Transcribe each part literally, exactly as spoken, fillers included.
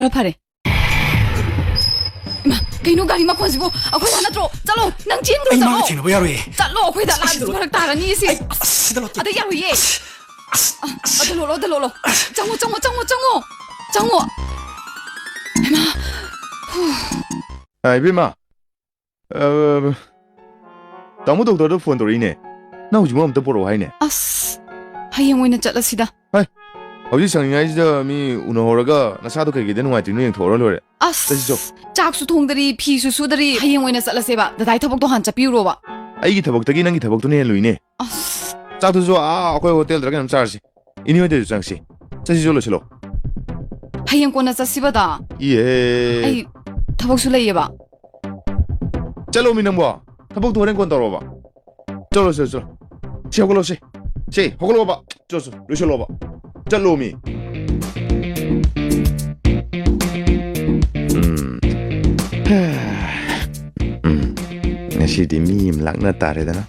ꯑꯣ, ꯐꯔꯦ꯫ ꯏꯃꯥ, ꯀꯩꯅꯣ ꯒꯥꯔꯤ ꯃꯈꯣꯟꯁꯤꯕꯨ? ꯑꯩꯈꯣꯏꯗ ꯅꯠꯇ꯭ꯔꯣ? ꯆꯠꯂꯣ, ꯅꯪ ꯆꯦꯟꯈ꯭ꯔꯣ, ꯑꯩ ꯃꯥꯒ ꯆꯠꯂꯣ꯫ ꯊꯦꯡꯅꯕ ꯌꯥꯔꯣꯏꯌꯦ꯫ ꯆꯠꯂꯣ, ꯑꯩꯈꯣꯏꯗ ꯂꯥꯛꯑꯗꯤ ꯁꯤꯗ ꯂꯣ-, ꯐꯔꯛ ꯇꯥꯔꯅꯤ ꯁꯤ꯫ ꯑꯩ, ꯑꯁ, ꯁꯤꯗ ꯂꯣ-, ꯑꯗ ꯌꯥꯔꯣꯏꯌꯦ꯫ ꯑꯁ, ꯑ, ꯑꯁ꯫ ꯑꯗ ꯂꯣꯠꯂꯣ, ꯑꯗ ꯂꯣꯠꯂꯣ꯫ ꯆꯪꯉꯣ, ꯆꯪꯉꯣ, ꯆꯪꯉꯣ, ꯆꯪꯉꯣ꯫ ꯆꯪꯉꯣ꯫ ꯍꯩꯃꯥ꯫ ꯑ, ꯏꯕꯦꯝꯃ, ꯑ, ꯇꯥꯃꯣ ꯗꯣꯛꯇꯔꯗ ꯐꯣꯟ ꯇꯧꯔꯛꯏꯅꯦ꯫ ꯅꯪ ꯍꯧꯖꯤꯛꯃꯛ ꯑꯝꯇ ꯄꯨꯔꯛꯑꯣ ꯍꯥꯏꯅꯦ꯫ ꯑꯁ, ꯍꯌꯦꯡ ꯑꯣꯏꯅ ꯆꯠꯂꯁꯤꯗ꯫ ꯍꯩ, ꯍꯧꯖꯤꯛ ꯁꯪꯉꯤꯉꯩꯁꯤꯗ ꯃꯤ ꯎꯅꯍꯧꯔꯒ ꯅꯁꯥꯗꯣ ꯀꯩꯀꯩꯗ ꯅꯨꯡꯉꯥꯏꯇ꯭ꯔꯤꯅꯣ ꯌꯦꯡꯊꯣꯛꯎꯔ ꯂꯣꯏꯔꯦ꯫ ꯑꯁ, ꯆꯠꯁꯤ ꯆꯣ꯫ ꯆꯥꯛꯁꯨ ꯊꯣꯡꯗꯔꯤ, ꯐꯤꯁꯨ ꯁꯨꯗꯔꯤ, ꯍꯌꯦꯡ ꯑꯣꯏꯅ ꯆꯠꯂꯁꯦꯕ꯫ ꯗꯗꯥꯏ ꯊꯕꯛꯇꯣ ꯍꯥꯟꯅ ꯆꯠꯄꯤꯔꯨꯔꯣꯕ꯫ ꯑꯩꯒꯤ ꯊꯕꯛꯇꯒꯤ ꯅꯪꯒꯤ ꯊꯕꯛꯇꯨꯅ ꯍꯦꯟꯅ ꯂꯨꯏꯅꯦ꯫ ꯑꯁ꯫ ꯆꯥꯛꯇꯨꯁꯨ ꯑꯥ ꯑꯩꯈꯣꯏ ꯍꯣꯇꯦꯜꯗꯔ ꯀꯩꯅꯣꯝ ꯆꯥꯔꯁꯤ꯫ ꯏꯅꯦ ꯍꯣꯏꯗꯁꯨ ꯆꯪꯁꯤ꯫ ꯆꯠꯁꯤ ꯆꯣ, ꯂꯣꯏꯁꯤꯜꯂꯣ꯫ ꯍꯌꯦꯡ ꯀꯣꯟꯅ ꯆꯠꯁꯤꯕꯗ꯫ ꯏꯍꯦ꯫ ꯑꯩ ꯊꯕꯛꯁꯨ ꯂꯩꯌꯦꯕ꯫ ꯆꯠꯂꯣꯃꯤ ꯅꯪꯕꯣ꯫ ꯊꯕꯛꯇꯣ ꯍꯣꯔꯦꯟ ꯀꯣꯟ ꯇꯧꯔꯣꯕ꯫ ꯆꯠꯂꯣ, ꯆꯠꯂꯣ, ꯆꯠꯂꯣ꯫ ꯁꯤ ꯍꯧꯒꯠꯂꯣ, ꯁꯤ꯫ ꯁꯤ, ꯍꯧꯒꯠꯂꯣꯕ꯫ ꯆꯠꯂꯣ, ꯆꯠꯂꯣ꯫ ꯂꯣꯏꯁꯤꯜꯂꯣꯕ꯫ ꯆꯠꯂꯣꯃꯤ꯫ ꯎꯝ꯫ ꯎꯝ꯫ ꯉꯁꯤꯗꯤ ꯃꯤ ꯑꯃ ꯂꯥꯛꯅ ꯇꯥꯔꯦꯗꯅ꯫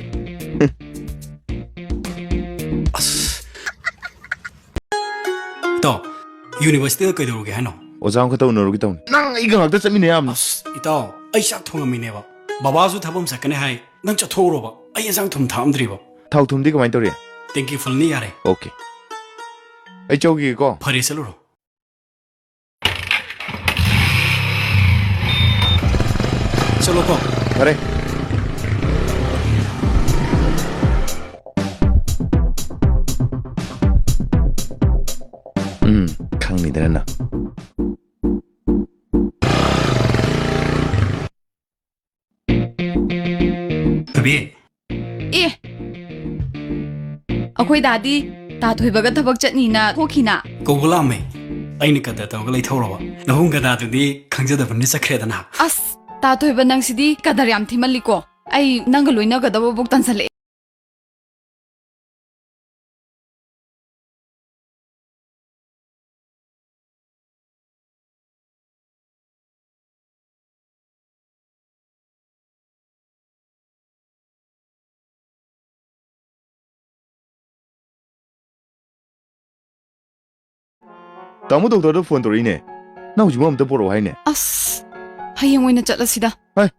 ꯑꯁ꯫ ꯏꯇꯥꯎ, ꯌꯨꯅꯤꯚꯔꯁꯤꯇꯤꯗ ꯀꯩꯗꯧꯔꯨꯒꯦ ꯍꯥꯏꯅꯣ? ꯑꯣꯖꯥ ꯑꯃꯈꯛꯇ ꯎꯅꯔꯨꯒꯦ ꯇꯧꯅꯤ꯫ ꯅꯪ ꯑꯩꯒ ꯉꯥꯛꯇ ꯆꯠꯃꯤꯟꯅ ꯌꯥꯕꯅꯤ꯫ ꯑꯁ, ꯏꯇꯥꯎ, ꯑꯩ ꯆꯥꯛ ꯊꯣꯡꯉꯝꯃꯤꯅꯦꯕ꯫ ꯕꯕꯥꯁꯨ ꯊꯕꯛ ꯑꯃ ꯆꯠꯀꯅꯤ ꯍꯥꯏ꯫ ꯅꯪ ꯆꯠꯊꯣꯛꯎꯔꯣꯕ꯫ ꯑꯩ ꯌꯦꯟꯁꯥꯡ ꯊꯨꯝ ꯊꯥꯛꯑꯝꯗ꯭ꯔꯤꯕ꯫ ꯊꯥꯎ ꯊꯨꯝꯗꯤ ꯀꯃꯥꯏꯅ ꯇꯧꯔꯤ? ꯇꯦꯡꯀꯤ ꯐꯨꯜꯅꯤ ꯌꯥꯔꯦ꯫ ꯑꯣꯀꯦ꯫ ꯑꯩ ꯆꯧꯈꯤꯒꯦꯀꯣ꯫ ꯐꯔꯦ, ꯆꯠꯂꯨꯔꯣ꯫ ꯆꯠꯂꯣꯀꯣ꯫ ꯐꯔꯦ꯫ ꯎꯝ, ꯈꯪꯅꯤꯗꯅ ꯅꯪ꯫ ꯊꯣꯏꯕꯤ꯫ ꯑꯦ! ꯑꯩꯈꯣꯏ ꯗꯥꯗꯤ ꯇꯥ ꯊꯣꯏꯕꯒ ꯊꯕꯛ ꯆꯠꯅꯤꯅ ꯊꯣꯛꯈꯤꯅ꯫ ꯀꯧꯕ ꯂꯥꯛꯑꯝꯃꯦ꯫ ꯑꯩꯅ ꯀꯗꯔ ꯇꯧꯔꯒ ꯂꯩꯊꯧꯔꯕ꯫ ꯅꯕꯨꯡ ꯒꯗꯥꯗꯨꯗꯤ ꯈꯪꯖꯗꯕꯅ ꯆꯠꯈ꯭ꯔꯦꯗꯅ꯫ ꯑꯁ! ꯇꯥ ꯊꯣꯏꯕ, ꯅꯪꯁꯤꯗꯤ ꯀꯗꯔ ꯌꯥꯝ ꯊꯤꯃꯜꯂꯤꯀꯣ꯫ ꯑꯩ ꯅꯪꯒ ꯂꯣꯏꯅꯒꯗꯕꯕꯨ ꯇꯟꯁꯜꯂꯛꯑꯦ꯫ ꯇꯥꯃꯣ ꯗꯣꯛꯇꯔꯗ ꯐꯣꯟ ꯇꯧꯔꯛꯏꯅꯦ꯫ ꯅꯪ ꯍꯧꯖꯤꯛꯃꯛ ꯑꯝꯇ ꯄꯣꯔꯛꯑꯣ ꯍꯥꯏꯅꯦ꯫ ꯑꯁ, ꯍꯌꯦꯡ ꯑꯣꯏꯅ ꯆꯠꯂꯁꯤꯗ꯫ ꯍꯣꯏ,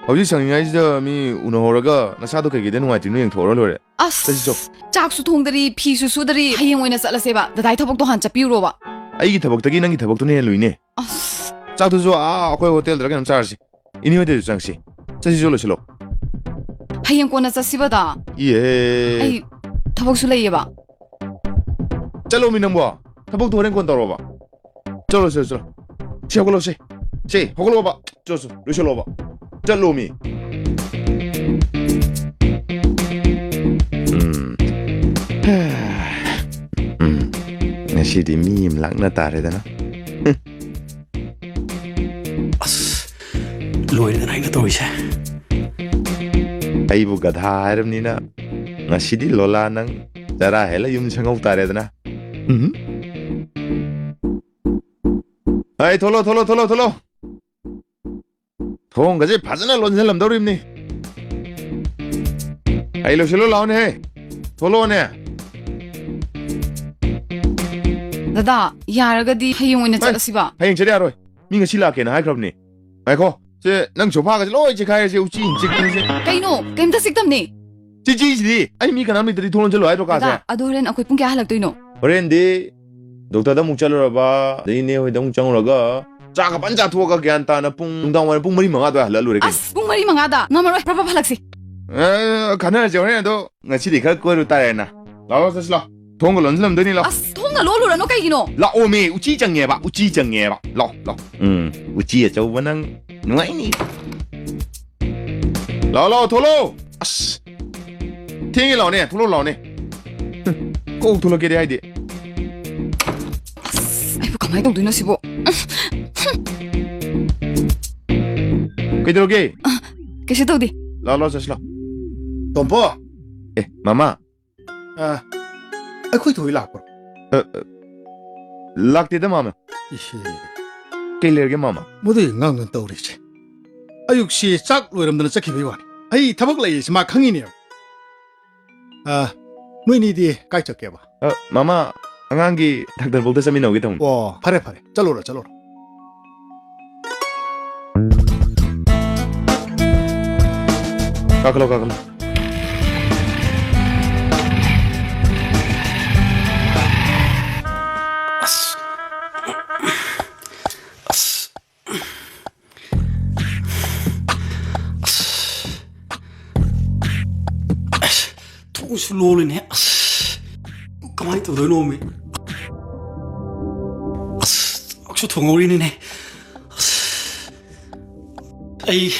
ꯍꯧꯖꯤꯛ ꯁꯪꯉꯤꯉꯩꯁꯤꯗ ꯃꯤ ꯎꯅꯍꯧꯔꯒ ꯅꯁꯥꯗꯣ ꯀꯩꯀꯩꯗ ꯅꯨꯡꯉꯥꯏꯇ꯭ꯔꯤꯅꯣ ꯌꯦꯡꯊꯣꯛꯎꯔ ꯂꯣꯏꯔꯦ꯫ ꯑꯁ, ꯆꯠꯁꯤ ꯆꯣ꯫ ꯆꯥꯛꯁꯨ ꯊꯣꯡꯗꯔꯤ, ꯐꯤꯁꯨ ꯁꯨꯗꯔꯤ꯫ ꯍꯌꯦꯡ ꯑꯣꯏꯅ ꯆꯠꯂꯁꯦꯕ꯫ ꯗꯗꯥꯏ ꯊꯕꯛꯇꯣ ꯍꯥꯟꯅ ꯆꯠꯄꯤꯔꯨꯔꯣꯕ꯫ ꯑꯩꯒꯤ ꯊꯕꯛꯇꯒꯤ ꯅꯪꯒꯤ ꯊꯕꯛꯇꯨꯅ ꯍꯦꯟꯅ ꯂꯨꯏꯅꯦ꯫ ꯑꯁ꯫ ꯆꯥꯛꯇꯨꯁꯨ ꯑꯥ ꯑꯩꯈꯣꯏ ꯍꯣꯇꯦꯜꯗꯔ ꯀꯩꯅꯣꯝ ꯆꯥꯔꯁꯤ꯫ ꯏꯅꯦ ꯍꯣꯏꯗꯁꯨ ꯆꯪꯁꯤ꯫ ꯆꯠꯁꯤ ꯆꯣ, ꯂꯣꯏꯁꯤꯜꯂꯣ꯫ ꯍꯌꯦꯡ ꯀꯣꯟꯅ ꯆꯠꯁꯤꯕꯗ꯫ ꯏꯍꯦ꯫ ꯑꯩ ꯊꯕꯛꯁꯨ ꯂꯩꯌꯦꯕ꯫ ꯆꯠꯂꯣꯃꯤ ꯅꯪꯕꯣ꯫ ꯊꯕꯛꯇꯣ ꯍꯣꯔꯦꯟ ꯀꯣꯟ ꯇꯧꯔꯣꯕ꯫ ꯆꯠꯂꯣ, ꯆꯠꯂꯣ, ꯆꯠꯂꯣ꯫ ꯁꯤ ꯍꯧꯒꯠꯂꯣ, ꯁꯤ꯫ ꯁꯤ ꯍꯧꯒꯠꯂꯣꯕ꯫ ꯆꯠꯂꯣ, ꯆꯠꯂꯣ, ꯂꯣꯏꯁꯤꯜꯂꯣꯕ꯫ ꯆꯠꯂꯣꯃꯤ꯫ ꯎꯝ꯫ ꯎꯝ꯫ ꯉꯁꯤꯗꯤ ꯃꯤ ꯑꯃ ꯂꯥꯛꯅ ꯇꯥꯔꯦꯗꯅ꯫ ꯑꯁ, ꯂꯣꯏꯔꯦꯗꯅ ꯑꯩꯅ ꯇꯧꯔꯤꯁꯦ꯫ ꯑꯩꯕꯨ ꯒꯙꯥ ꯍꯥꯏꯔꯕꯅꯤꯅ ꯉꯁꯤꯗꯤ ꯂꯣꯂꯥ ꯅꯪ ꯆꯔꯥ ꯍꯦꯜꯂ ꯌꯨꯝ ꯁꯪꯍꯧ ꯇꯥꯔꯦꯗꯅ꯫ ꯎꯝ꯫ ꯑꯩ ꯊꯣꯛꯂꯣ, ꯊꯣꯛꯂꯣ, ꯊꯣꯛꯂꯣ, ꯊꯣꯛꯂꯣ꯫ ꯊꯣꯡꯒꯁꯦ ꯐꯖꯅ ꯂꯣꯟꯁꯤꯜꯂꯝꯗꯧꯔꯤꯕꯅꯤ꯫ ꯑꯩ ꯂꯣꯏꯁꯤꯜꯂꯣ ꯂꯥꯛꯑꯣꯅꯦꯍꯦ꯫ ꯊꯣꯛꯂꯛꯑꯣꯅꯦ꯫ ꯗꯗꯥ, ꯌꯥꯔꯒꯗꯤ ꯍꯌꯦꯡ ꯑꯣꯏꯅ ꯍꯩ, ꯆꯠꯂꯁꯤꯕ꯫ ꯍꯌꯦꯡ ꯆꯠ ꯌꯥꯔꯣꯏ꯫ ꯃꯤ ꯉꯁꯤ ꯂꯥꯛꯀꯦꯅ ꯍꯥꯏꯈ꯭ꯔꯕꯅꯦ꯫ ꯉꯥꯏꯈꯣ꯫ ꯁꯦ, ꯅꯪ ꯁꯣꯐꯥꯒꯁꯦ ꯂꯣꯏ ꯆꯤꯛꯈꯥꯏꯔꯦ, ꯁꯦ, ꯎꯆꯤ ꯆꯤꯛꯇꯅ, ꯁꯦ꯫ ꯀꯩꯅꯣ? ꯀꯩꯝꯇ ꯆꯤꯛꯇꯝꯅꯦ꯫ ꯆꯤꯆꯤꯁꯤꯗꯤ ꯑꯩ ꯃꯤ ꯀꯅꯥꯝ ꯂꯩꯇ꯭ꯔꯗꯤ ꯊꯣꯡ ꯂꯣꯟꯁꯤꯜꯂꯣ ꯍꯥꯏꯗ꯭ꯔꯣ ꯀꯥꯁꯦ? ꯗꯗꯥ, ꯑꯗꯣ ꯍꯣꯔꯦꯟ ꯑꯩꯈꯣꯏ ꯄꯨꯡ ꯀꯌꯥ ꯍꯜꯂꯛꯇꯣꯏꯅꯣ? ꯍꯣꯔꯦꯟꯗꯤ ꯗꯣꯛꯇꯔꯗ ꯑꯃꯨꯛ ꯆꯠꯂꯨꯔꯕ, ꯑꯗꯩ ꯏꯅꯦ ꯍꯣꯏꯗ ꯑꯃꯨꯛ ꯆꯪꯉꯨꯔꯒ, ꯆꯥꯛꯀ ꯐꯖꯅ ꯆꯥꯊꯣꯛꯑꯒ ꯒ꯭ꯌꯥꯟ ꯇꯥꯅ ꯄꯨꯡ, ꯅꯨꯡꯗꯥꯡ ꯋꯥꯏꯔꯝ ꯄꯨꯡ ꯃꯔꯤ ꯃꯉꯥ ꯑꯗꯨꯋꯥꯏ ꯍꯜꯂꯛꯑ ꯂꯣꯏꯔꯦ ꯀꯩꯅꯣ꯫ ꯑꯁ, ꯄꯨꯡ ꯃꯔꯤ ꯃꯉꯥꯗ ꯉꯝꯃꯔꯣꯏ, ꯐꯠ ꯐꯠ ꯍꯜꯂꯛꯁꯤ꯫ ꯑꯦ, ꯈꯟꯅꯔꯁꯦ ꯍꯣꯔꯦꯟ, ꯑꯗꯣ ꯉꯁꯤꯗꯤ ꯈꯔ ꯀꯣꯏꯔꯨ ꯇꯥꯔꯦꯅ꯫ ꯂꯥꯛꯑꯣ, ꯆꯠꯁꯤ ꯂꯥꯛꯑꯣ꯫ ꯊꯣꯡꯒ ꯂꯣꯟꯁꯤꯜꯂꯝꯗꯣꯏꯅꯤ, ꯂꯥꯛꯑꯣ꯫ ꯑꯁ, ꯊꯣꯡꯒ ꯂꯣꯜꯂꯨꯔꯅꯨ, ꯀꯩꯒꯤꯅꯣ? ꯂꯥꯛꯑꯣꯃꯦ, ꯎꯆꯤ ꯆꯪꯉꯦꯕ, ꯎꯆꯤ ꯆꯪꯉꯦꯕ꯫ ꯂꯥꯛꯑꯣ, ꯂꯥꯛꯑꯣ꯫ ꯎꯝ, ꯎꯆꯤ ꯑꯆꯧꯕ ꯅꯪ ꯅꯨꯡꯉꯥꯏꯅꯤ꯫ ꯂꯥꯛꯑꯣ, ꯂꯥꯛꯑꯣ, ꯊꯣꯛꯂꯛꯑꯣ꯫ ꯑꯁ, ꯊꯦꯡꯉꯦ, ꯂꯥꯛꯑꯣꯅꯦ, ꯊꯣꯛꯂꯛꯑꯣ, ꯂꯥꯛꯑꯣꯅꯦ꯫ ꯍꯨꯝ, ꯀꯣꯛ ꯊꯣꯛꯂꯛꯀꯦꯗꯤ ꯍꯥꯏꯗꯦ꯫ ꯑꯁ, ꯑꯩꯕꯨ ꯀꯃꯥꯏꯅ ꯇꯧꯗꯣꯏꯅꯣ ꯁꯤꯕꯣ? ꯀꯩꯗꯧꯔꯒꯦ? ꯑ, ꯀꯩꯁꯨ ꯇꯧꯗꯦ꯫ ꯂꯥꯛꯑꯣ, ꯂꯥꯛꯑꯣ, ꯆꯠꯁꯤ ꯂꯥꯛꯑꯣ꯫ ꯇꯣꯝꯄꯣ! ꯑꯦ, ꯃꯃꯥ꯫ ꯑ, ꯑꯩꯈꯣꯏ ꯊꯣꯏ ꯂꯥꯛꯄ꯭ꯔꯣ? ꯑ, ꯑ, ꯂꯥꯛꯇꯦꯗ, ꯃꯥꯃ꯫ ꯏꯍꯦ꯫ ꯀꯩ ꯂꯩꯔꯒꯦ, ꯃꯥꯃ? ꯃꯗꯨꯒꯤ ꯑꯉꯥꯡꯗꯨꯅ ꯇꯧꯔꯤꯁꯦ꯫ ꯑꯌꯨꯛꯁꯤ ꯆꯥꯛ ꯂꯣꯏꯔꯝꯗꯅ ꯆꯠꯈꯤꯕꯩ ꯋꯥꯅꯤ꯫ ꯑꯩ ꯊꯕꯛ ꯂꯩꯌꯦꯁꯤ ꯃꯥ ꯈꯪꯉꯤꯅꯦꯕ꯫ ꯑ, ꯅꯣꯏꯅꯤꯗꯤ ꯀꯥꯏ ꯆꯠꯀꯦꯕ? ꯑ, ꯃꯥꯃ, ꯑꯉꯥꯡꯒꯤ ꯗꯥꯛꯇꯔ ꯐꯥꯎꯗ ꯆꯠꯃꯤꯟꯅꯧꯒꯦ ꯇꯧꯅꯤ꯫ ꯑꯣ, ꯐꯔꯦ, ꯐꯔꯦ꯫ ꯆꯠꯂꯨꯔꯣ, ꯆꯠꯂꯨꯔꯣ꯫ ꯀꯥꯈꯠꯂꯣ, ꯀꯥꯈꯠꯂꯣ꯫ ꯑꯁ꯫ ꯑꯁ꯫ ꯑꯁ꯫ ꯑꯁ꯫ ꯊꯣꯡꯁꯨ ꯂꯣꯜꯂꯤꯅꯦ꯫ ꯑꯁ꯫ ꯀꯃꯥꯏꯅ ꯇꯧꯗꯣꯏꯅꯣ ꯃꯤ? ꯑꯁ꯫ ꯆꯥꯛꯁꯨ ꯊꯣꯡꯍꯧꯔꯤꯅꯤꯅꯦ꯫ ꯑꯁ꯫ ꯑꯩ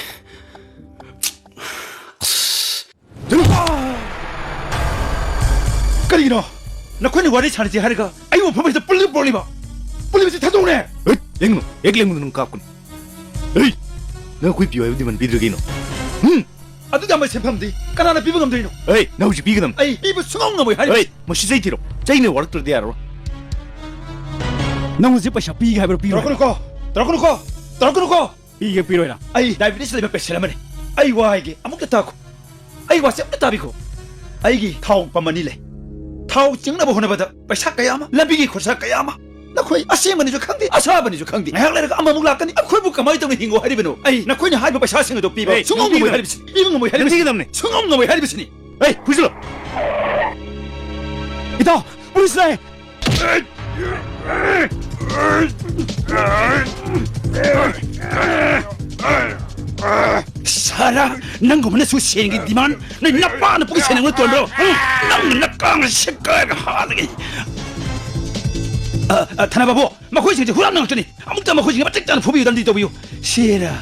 ꯀꯔꯤꯒꯤꯅꯣ? ꯅꯈꯣꯏꯅ ꯋꯥꯔꯤ ꯁꯥꯟꯅꯁꯤ ꯍꯥꯏꯔꯒ ꯑꯩꯕꯨ ꯃꯐꯝ ꯑꯁꯤꯗ ꯄꯨꯜꯂꯒ ꯄꯨꯔꯛꯂꯤꯕ? ꯄꯨꯜꯂꯤꯕꯁꯤ ꯊꯥꯗꯣꯛꯎꯅꯦ! ꯍꯦꯠ! ꯂꯦꯡꯒꯅꯨ! ꯍꯦꯛ ꯂꯦꯡꯕꯗ ꯅꯪ ꯀꯥꯞꯀꯅꯤ! ꯍꯦ! ꯅꯪ ꯑꯩꯈꯣꯏ ꯄꯤꯌꯨ ꯍꯥꯏꯕ demand ꯄꯤꯗ꯭ꯔꯒ ꯀꯩꯅꯣ? ꯍꯨꯝ! ꯑꯗꯨ ꯌꯥꯝꯕ ꯁꯦꯟꯐꯝꯗꯤ ꯀꯅꯥꯅ ꯄꯤꯕ ꯉꯝꯗꯣꯏꯅꯣ? ꯍꯦ! ꯅꯪ ꯍꯧꯖꯤꯛ ꯄꯤꯒꯗꯕꯅꯤ! ꯑꯩ ꯄꯤꯕ ꯁꯨꯡꯉꯝ ꯉꯝꯃꯣꯏ ꯍꯥꯏꯔꯤꯕ! ꯍꯦ! ꯃꯁꯤ ꯆꯩ ꯊꯤꯔꯣ! ꯆꯩꯅ ꯋꯥꯔꯛꯇ꯭ꯔꯗꯤ ꯌꯥꯔꯔꯣꯏ! ꯅꯪ ꯍꯧꯖꯤꯛ ꯄꯩꯁꯥ ꯄꯤꯒꯦ ꯍꯥꯏꯕ꯭ꯔꯣ, ꯄꯤꯔꯣꯏ ꯍꯥꯏꯕ꯭ꯔꯣ? ꯇꯧꯔꯛꯀꯅꯨꯀꯣ! ꯇꯧꯔꯛꯀꯅꯨꯀꯣ! ꯇꯧꯔꯛꯀꯅꯨꯀꯣ! ꯄꯤꯒꯦ ꯄꯤꯔꯣꯏꯅ? ꯑꯩ diabetes ꯂꯩꯕ patient ꯑꯃꯅꯤ꯫ ꯑꯩ ꯋꯥ ꯍꯥꯏꯒꯦ, ꯑꯃꯨꯛꯇ ꯇꯥꯈꯣ꯫ ꯑꯩ ꯋꯥꯁꯦ ꯑꯃꯨꯛꯇ ꯇꯥꯕꯤꯈꯣ꯫ ꯑꯩꯒꯤ ꯊꯥꯎ pump ꯑꯅꯤ ꯂꯩ꯫ ꯊꯥꯎ ꯆꯤꯡꯅꯕ ꯍꯣꯠꯅꯕꯗ ꯄꯩꯁꯥ ꯀꯌꯥ ꯑꯃ, ꯂꯝꯕꯤꯒꯤ ꯈꯣꯔꯁꯥ ꯀꯌꯥ ꯑꯃ꯫ ꯅꯈꯣꯏ ꯑꯁꯦꯡꯕꯅꯤꯁꯨ ꯈꯪꯗꯦ, ꯑꯁꯥꯕꯅꯤꯁꯨ ꯈꯪꯗꯦ꯫ ꯉꯥꯏꯍꯥꯛ ꯂꯩꯔꯒ ꯑꯃꯃꯨꯛ ꯂꯥꯛꯀꯅꯤ꯫ ꯑꯩꯈꯣꯏꯕꯨ ꯀꯃꯥꯏꯅ ꯇꯧꯅ ꯍꯤꯡꯉꯣ ꯍꯥꯏꯔꯤꯕꯅꯣ? ꯑꯩ ꯅꯈꯣꯏꯅ ꯍꯥꯏꯔꯤꯕ ꯄꯩꯁꯥꯁꯤꯡ ꯑꯗꯨ ꯄꯤꯕ ꯑꯦ, ꯁꯨꯡꯉꯝ ꯉꯝꯃꯣꯏ ꯅꯪ ꯍꯥꯏꯔꯤꯕꯁꯤꯅꯤ꯫ ꯄꯤꯕ ꯉꯝꯃꯣꯏ ꯍꯥꯏꯔꯤꯕꯁꯤꯅꯤ꯫ ꯅꯪ ꯄꯤꯒꯗꯕꯅꯤ꯫ ꯁꯨꯡꯉꯝ ꯉꯝꯃꯣꯏ ꯍꯥꯏꯔꯤꯕꯁꯤꯅꯤ꯫ ꯑꯦ, ꯐꯨꯖꯤꯜꯂꯣ꯫ ꯏꯇꯥꯎ, ꯄꯨꯂꯤꯁ ꯂꯥꯛꯑꯦ꯫ ꯁꯥꯔꯥ, ꯅꯪꯒꯨꯝꯕꯅꯁꯨ ꯁꯦꯟꯒꯤ demand, ꯅꯪ ꯅꯄꯥꯅ ꯄꯨꯛ ꯁꯦꯟꯅ ꯇꯣꯟꯕ꯭ꯔꯣ? ꯎꯝ, ꯅꯪ ꯅꯀꯥꯡꯅ ꯁꯦꯒꯥꯏꯔꯒ ꯍꯥꯠꯂꯒꯦ꯫ ꯑ, ꯑ, ꯊꯅꯥ ꯕꯥꯕꯨ, ꯃꯈꯣꯏꯁꯤꯡꯁꯦ ꯍꯨꯔꯥꯟꯕ ꯉꯥꯛꯇꯅꯤ꯫ ꯑꯃꯨꯛꯇ ꯃꯈꯣꯏꯁꯤꯡꯁꯦ ꯃꯇꯤꯛ ꯆꯥꯅ ꯐꯨꯕꯤꯌꯨ, ꯗꯟꯗꯤ ꯇꯧꯕꯤꯌꯨ꯫ ꯁꯦꯔꯥ꯫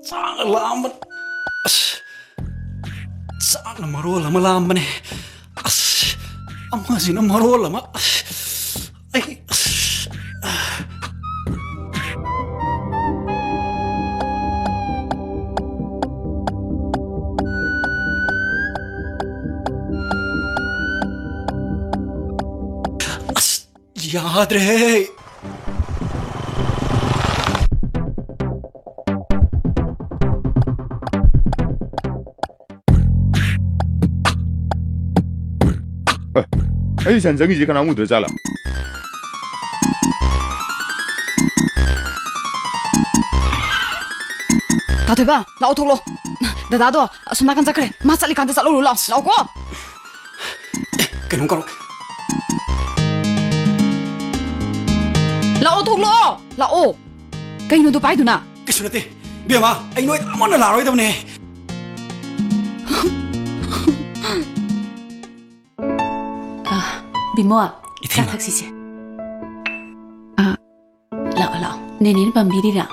ꯆꯥꯛꯅ ꯂꯥꯝꯕꯅ, ꯑꯁ, ꯆꯥꯛꯅ ꯃꯔꯣꯜ ꯑꯃ ꯂꯥꯝꯕꯅꯦ꯫ ꯑꯁ, ꯑꯃꯁꯤꯅ ꯃꯔꯣꯜ ꯑꯃ, ꯑꯁ, ꯑꯩ, ꯑꯁ꯫ ꯑꯁ, ꯌꯥꯗ꯭ꯔꯦꯍꯦ꯫ ꯑꯩ ꯁꯟ ꯆꯪꯉꯤꯁꯦ ꯀꯅꯥ ꯎꯗ꯭ꯔ ꯖꯥꯠꯂꯥ? ꯇꯥꯊꯣꯏꯕ, ꯂꯥꯛꯑꯣ, ꯊꯣꯛꯂꯛꯑꯣ꯫ ꯗꯗꯥꯗꯣ ꯑꯁꯣꯝ ꯅꯥꯀꯟ ꯆꯠꯈ꯭ꯔꯦ꯫ ꯃꯥ ꯆꯠꯂꯤꯀꯥꯟꯗ ꯆꯠꯂꯧꯔꯣ ꯂꯥꯛꯑꯣ꯫ ꯂꯥꯛꯑꯣꯀꯣ꯫ ꯑꯦ, ꯀꯩꯅꯣꯝ ꯀꯧꯔꯣ꯫ ꯂꯥꯛꯑꯣ, ꯊꯣꯛꯂꯛꯑꯣ꯫ ꯂꯥꯛꯑꯣ꯫ ꯀꯩꯅꯣꯗꯣ ꯄꯥꯏꯗꯨꯅ? ꯀꯩꯁꯨ ꯅꯠꯇꯦ꯫ ꯕꯦꯝꯃ, ꯑꯩ ꯅꯣꯏꯗ ꯑꯃꯨꯛ ꯍꯟꯅ ꯂꯥꯛꯑꯔꯣꯏꯗꯕꯅꯦ꯫ ꯑ, ꯕꯤꯃꯣ, ꯏꯇꯩꯃ꯫ ꯆꯥ ꯊꯛꯁꯤꯁꯦ꯫ ꯑ, ꯂꯥꯛꯑꯣ, ꯂꯥꯛꯑꯣ꯫ ꯅꯦꯅꯦꯅ ꯄꯥꯝꯕꯤꯔꯤꯔꯥ?